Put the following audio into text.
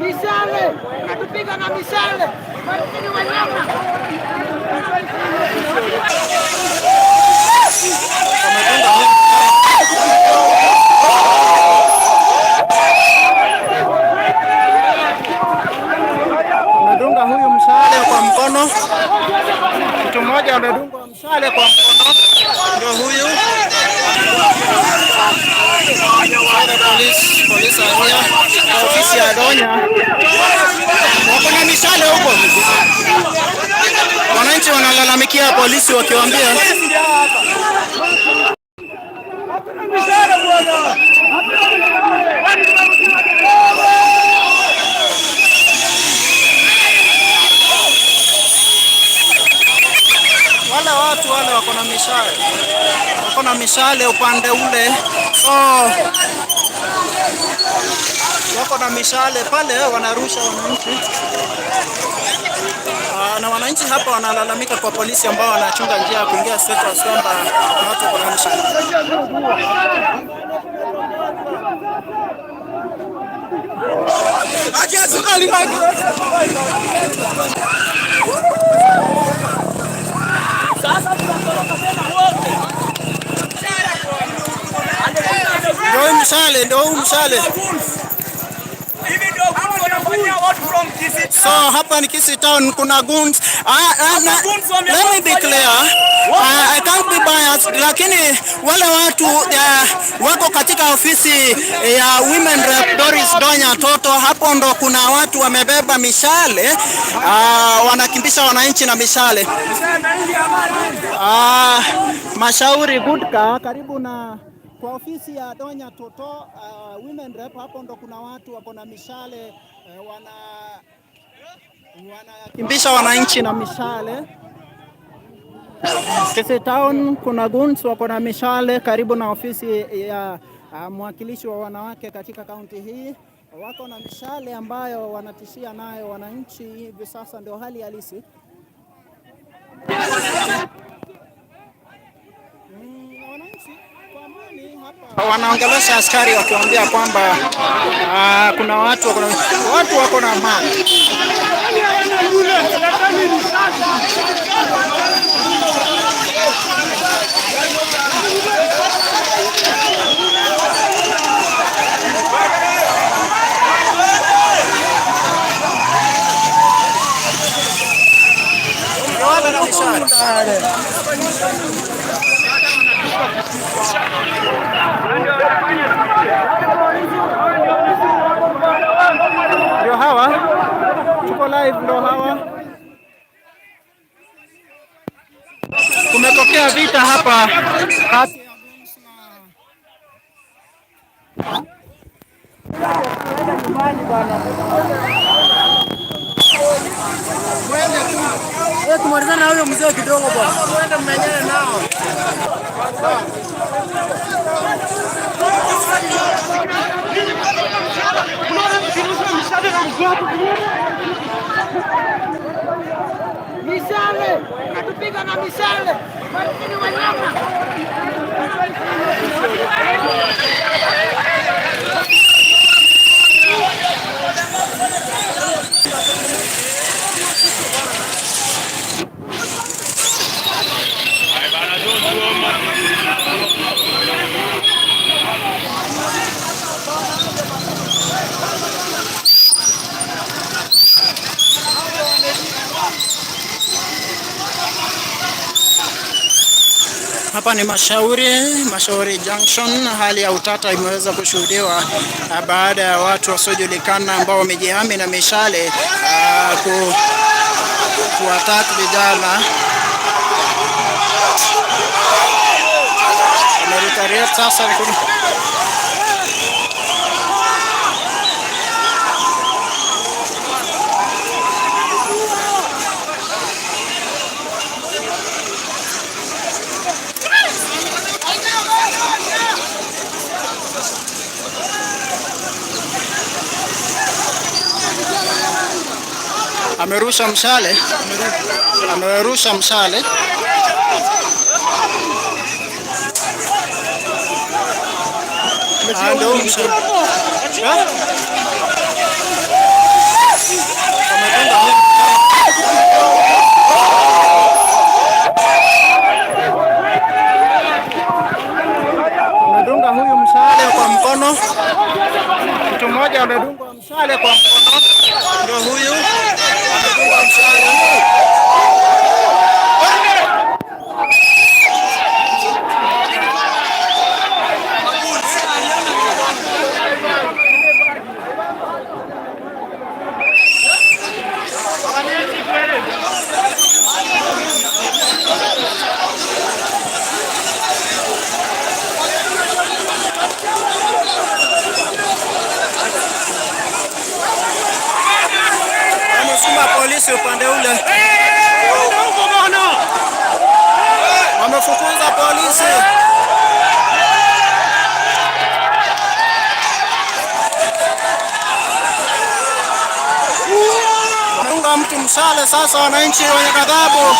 Mishale, natupiga na mishale. Maskini wanyama. Amedunga huyu mshale kwa mkono. Mtu mmoja amedungwa mshale kwa mkono, ndio huyu. Sasa polisi, polisi here kwa ofisi ya Donya, wako na mishale huko. Wananchi wanalalamikia polisi wakiwaambia wale watu wale wako na mishale, wako na mishale upande ule, so wako na mishale pale, wanarusha wananchi. Na wananchi hapa wanalalamika kwa polisi ambao wanachunga njia ya kuingia State House kwamba watu wako na mishale. Ndio huu mshale, ndio huu mshale. So hapa ni Kisii Town, kuna goons. Na, let me be clear. I can't be biased, lakini wale watu wako katika ofisi ya Women Rep Doris Donya Toto, hapo ndo kuna watu wamebeba mishale, wanakimbisha wananchi na mishale. Mashauri Gutka karibu na kwa ofisi ya Donya Toto, Women Rep, hapo ndo kuna watu wako na mishale, wanakimbisha wananchi na mishale. Kisii Town kuna goons wako na mishale karibu na ofisi ya mwakilishi wa wanawake katika kaunti hii, wako na mishale ambayo wanatishia nayo wananchi hivi sasa, ndio hali halisi. Wananchi kwa amani hapa wanaongelesha askari wakiwaambia kwamba kuna watu wako na amani. Ndio wale na mishale. Ndio hawa, tuko live, ndio hawa. Kumetokea vita hapa kati ya goons na Tumalizana na huyo mzee kidogo bwana. Mwende mmenyane nao. Mishale, natupiga na mishale. Maskini wanyama. Hapa ni Mashauri, Mashauri Junction. Hali ya utata imeweza kushuhudiwa baada ya watu wasiojulikana ambao wamejihami na mishale kuattack vijana. Wameretaliate sasa amerusha mshale, amerusha mshale. Ah, ndio mshale. Eh? Mmoja amedungwa mshale kwa mkono, ndio huyu amedungwa mshale. Wamesukuma polisi upande ule, wamefukuza polisi. Wameunga mtu mshale. Sasa wananchi wenye ghadhabu.